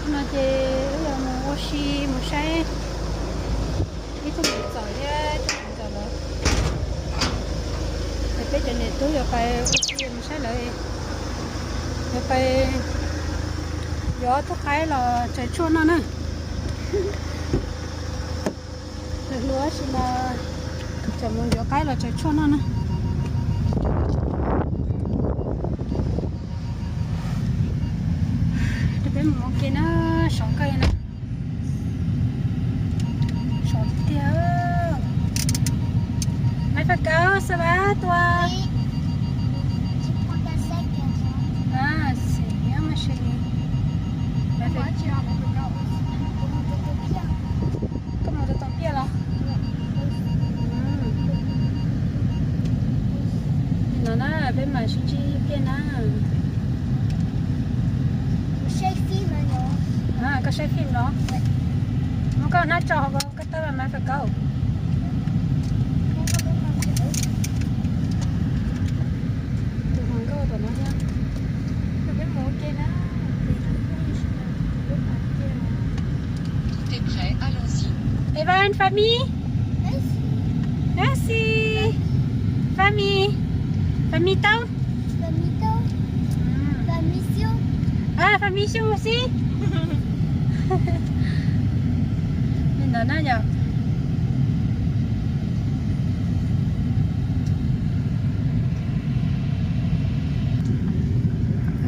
Hnub no ces wb yuav mus ua si mus saib ib tug niam txom thiab ib tug niam ntxawm lawv. Ces peb cov niam tub yuav pais ua si mus saib lawv, yuav pais yuav ob tug qaib los tsaws tshuaj noj na. Lawv hluas si mas tseem mus yuav qaib los tsaws tshuaj noj na. Peb mus ua ke na, sov kawg li na. Sov tiag. Maiv Fais Kauv, xav vas tua. Koj mus tua tau piaj los? Nim no na peb mam sib ntsib piaj na. Koj saib fim los? Muab koj hnab tso hauv koj tawb mas Fais Kauv. Tus hluas nkauj tom no thiab. Evan, Fami. Merci. Fami. Fami tau. Fami xyoo xwb. Li ntawd na yom.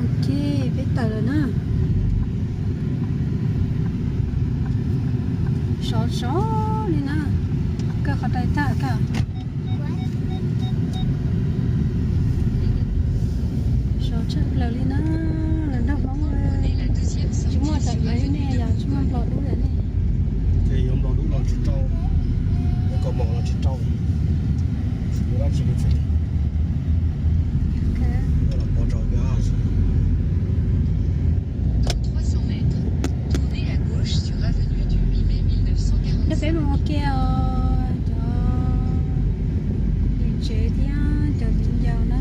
Ok, peb tawm lawm na. Sov sov li na. Koj qhov rais tag koj. Sov tshaj plaws li na. Lawv nrog Hmoob tsis muaj tawm plaws li nej yog tsis muaj nplog dub li nej. Ces yuav nplog dub los tsis rau, yuav kaus mom los tsis rau, yuav dab tsi li txhij. Los pov rau. Nyob peb mus ua ke os, cov niam tsev thiab cov viv ncaus na.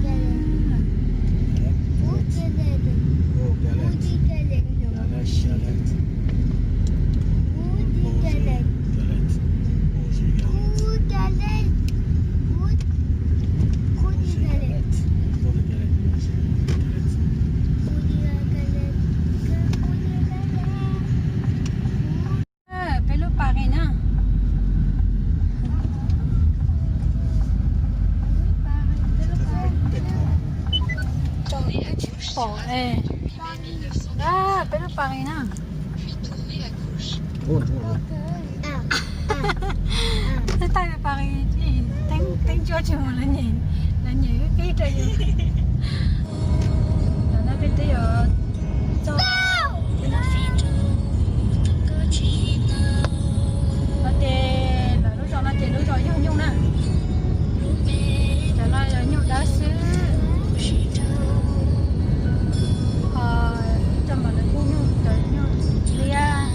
Peb lub pas qis na. Pom, peb lub pas qis na. Thaij thaij pas qis, teeb ntsuab tsis mus, lawv nyem, lawv nyem pib rau yus. Tam no peb twb yuav txog no ces lawv lub zos no ces lub zos yog nyuj na. Cov no yog nyuj dawb xwb. Ho ib co mas lawv yog nyuj, cov nyuj liab.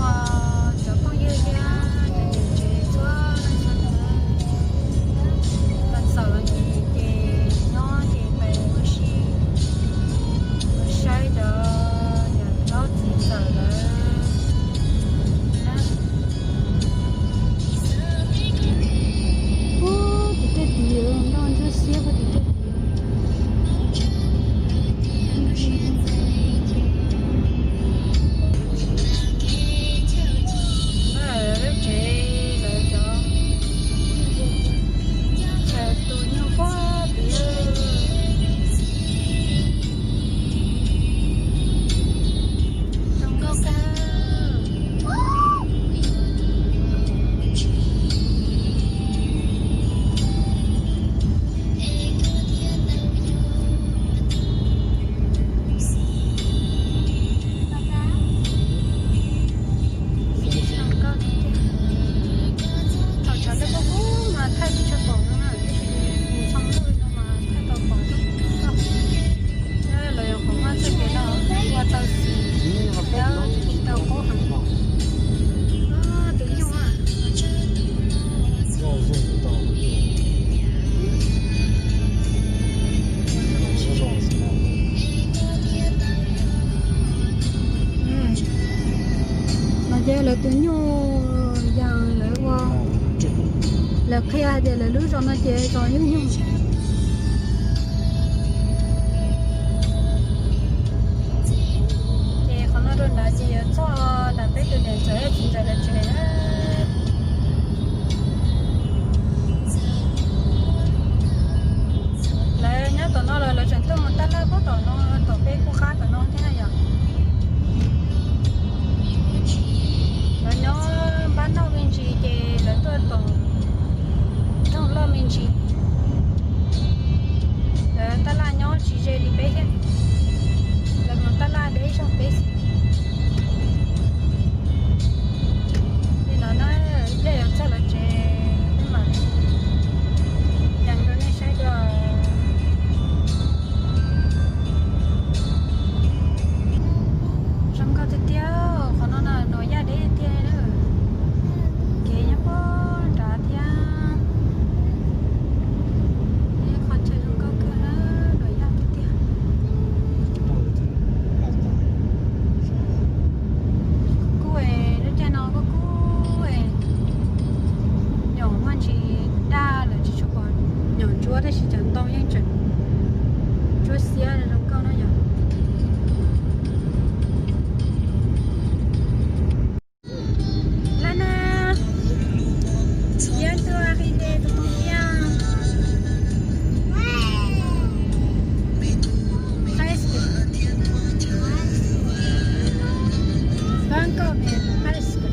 Cov phooj ywg thiab cov niam tsev txhua leej txhua tus, los xaum los ntsis ces nyob ces pais ua si, mus saib cov niam hlob txiv ntxawm lawm na. Ub, tim tej tid nroj ntsuab xiab puag tim tej tid. Lawv lub tsev lawv cov chaw tu nyuj quab tid. Zoo nkauj kawg. Thaum tshav ntuj kub kub mas thaij tsis tshua pom no na, tab sis mus txog ntuj li no mas thaij tau pom. Lawv yuav qhov muaj txoj kev no ua tau xis, tsis tau qub heev. Tus nyuj a. No ces lawv tus nyuj yog lawv ua, lawv qhia hais tias lawv lub zos no ces zos nyuj nyuj. Ces qhov no rau nrad ces yuav txog nram peb tus niam ntxawm txiv ntxawm lawv tsev na. Lawv nyob tom no los lawv tseem tuaj mus tab laj puag tom no, tom peb kuj qab tom no thiab na yom. Lawv nyob npab noj me ntsis ces lawv tuaj tom roog loj me ntsis. Lawv tab laj nyob tsis ze li peb thiab, lawv mus tab laj deb zog peb xwb. Li no na, ib pliag yuav txog lawv tsev, peb mam li yees rau nej saib dua. Zoo nkauj tiag tiag, qhov no na nuam yaj deb tiag na. Kev nyob puag nrad thiab. Ib qho chaw zoo nkauj kawg na, nuam yaj tiag tiag. Kuj kuj es, lub caij no kuj kuj es, nyuam muaj ntsis daj lawm tsis tshua pom nyuam ntsuab tab sis cov ntoo yeej tseem ntsuab xiab zoo nkauj no yom. Lana, ya tú arrivé de combien? Presque. Pas encore, mais presque.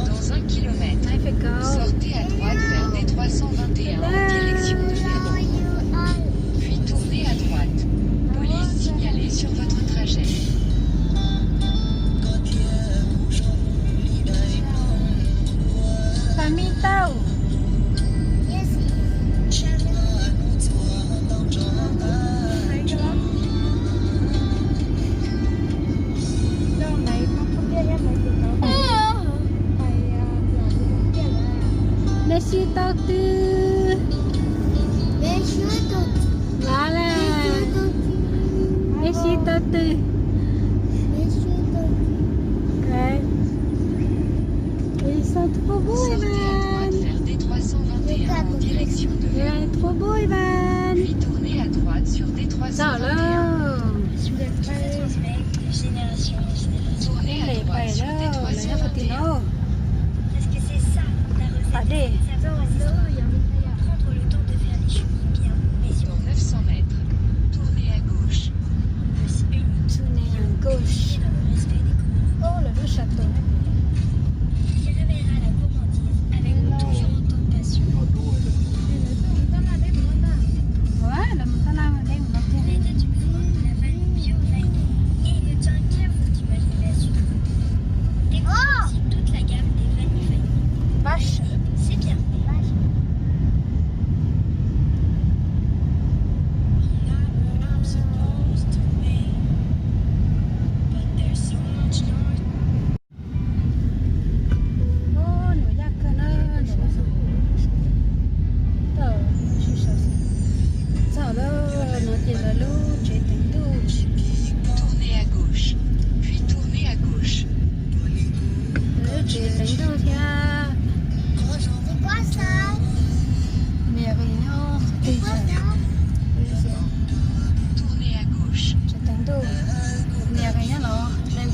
Dans un kilomètre, sortez à droite vers D trois cent vingt et un en direction de Veyron. Puis tournez à droite. Police signalée sur votre trajet. Famille tau. Neb sib tau twg? Los lawm. Neb sib tau twg? Ils sont trop beaux, Evan. Ils sont trop beaux, Evan. Txog lawm. Peb pais lawm, lawv nyob qhov twg no? Pas dej. Dans neuf cents mètres, tournez à gauche.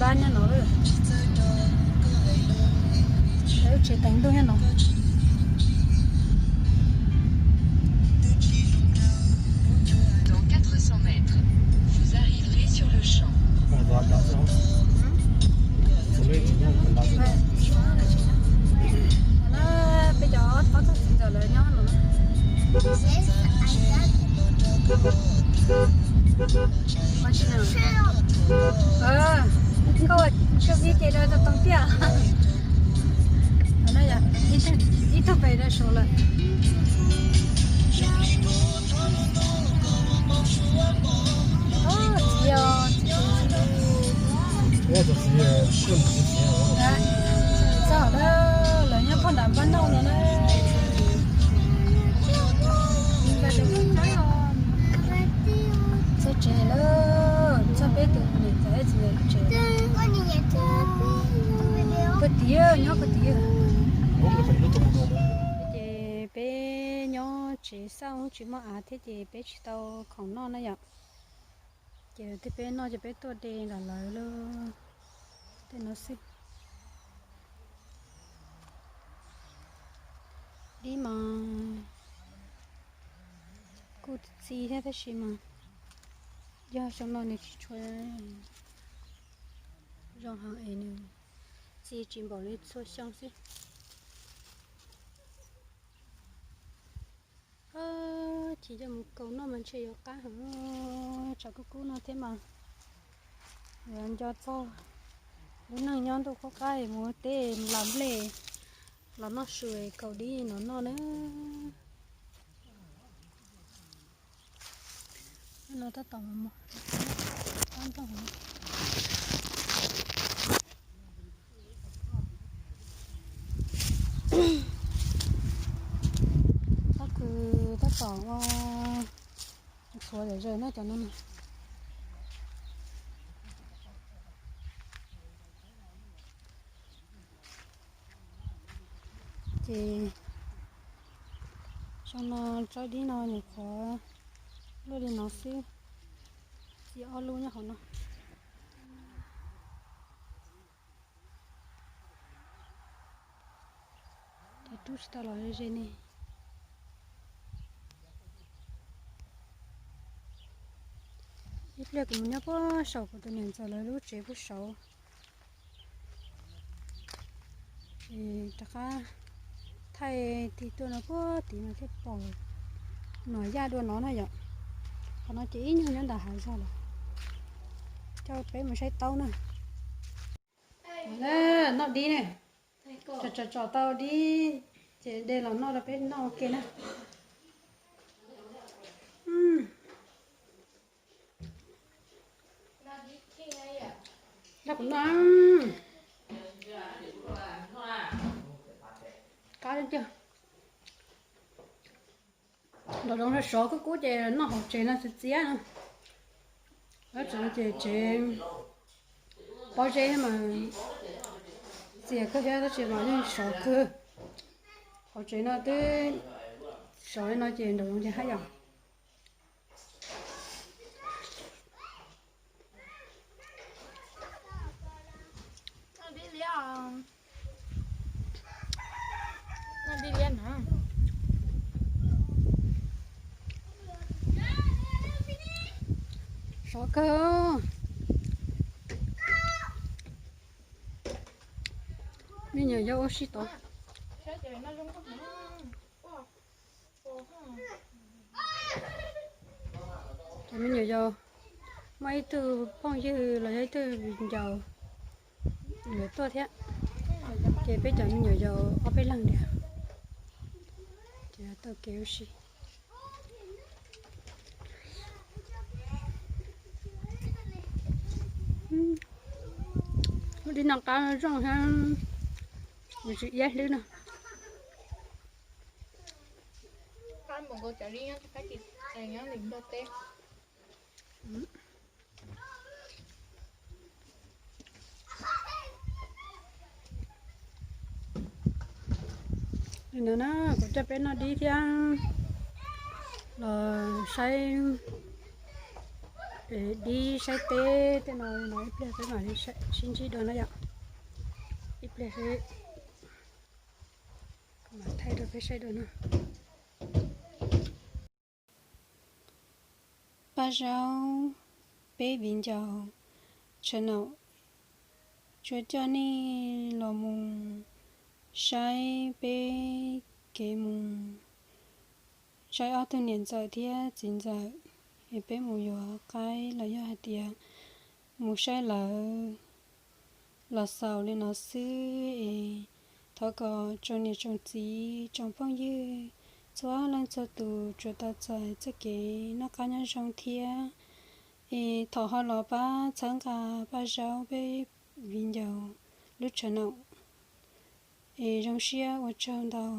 Nyob no, lawv tsev teev ntuj nyob no. Dans quatre cents mètres, vous arriverez sur le champ. Peb cov ob txhiab txog txiv ntxawm lawv nyob no. Koj ua vij ces rau tau tiag. Ib tug pem rau saud lawm. Txiv os, txiv. Txog lawm, lawv nyob puag nram npab nauj no na. Txog tsev lawm, txog peb tus niam tais txiv ntxawm tsev. Puag tid, nyob puag tid. Ces peb nyob tsev xauj tsis muaj av thiab ces peb tsis tau khoom noj na yom. Ces twb peb noj ces peb tuaj de nram lawv lub tej no xwb. Dib mas kuj txi thiab tab sis mas yog xyoo no nws tsis tshua zoo heev es nws txi tsis npaum li txhua xyoo xwb. Ces coj mus kaus noj mas ntshe yuav qab heev, tshav kub kub no thiab mas yuav nco txog lub neej nyob ntuj qub qab mus ua teb los nplej los noj su kaus dib no noj na. No tab tom mus tab nplooj. Tab kws tab tom ua ntxhuav zom zaws na cov no na. Ces xyoo no tsob dib no nyuam qhuav luaj li no xwb, txi ob lub nyob hauv no. Ces rub tsis tau los ze ne. Ib pliag kuv mus nyob puag saum kuv tus niam ntxawm lawv lub tsev puag saud. Ces rov qab thaij tig tuaj no puag tid mas thiaj pom no yaj dua no na yom. Qhov no ces ib nyuag nyob ntawm hav zog lawm. Coj peb mus saib taub na. Noj dib ne. Tsom tsom tau dib ces de los noj rau peb noj ua ke na. Noj kuv noj. Qab tiag. Nraum zoov sov kub kub ces noj hauv tsev no txiv txiab no. Lawv tsev no ces tsev pob zeb mas txias kawg thiab tab sis mas yeej sov kawg. Hauv tsev no twb sov li no ces nraum zoov ces haj yam. Sov kawg. Me nyuam yaus ua si tod. Cov me nyuam yaus muaj ib tug phooj ywg los yog ib tug viv ncaus yuav tuaj thiab, ces peb cov me nyuam yaus ob peb leeg tiag, ces taug kev ua si. Lub dib no qab zoo thiab, nws tsis iab hlwb no. Li no na, kuv coj peb noj dib thiab los saib Dib saib teb tej no no ib pliag peb mam li sib ntsib dua no yom. Ib pliag mam thaij rau peb saib dua no. Paj Zaub, peb viv ncaus channel tsuas coj nej los mus saib peb kev mus saib ob tug niam ntxawm thiab txiv ntxawm, es peb mus yuav qaib los yog hais tias mus saib lawv los xaus li no xwb es thov kom tsoom niam tsoom txiv tsoom phooj ywg txhua leej txhua tus tsuas tau txais txoj kev noj qab nyob zoo thiab. Es thov ho los pab txhawb nqa Paj Zaub peb viv ncaus lub channel. Es zoo siab ua tsaug ntau.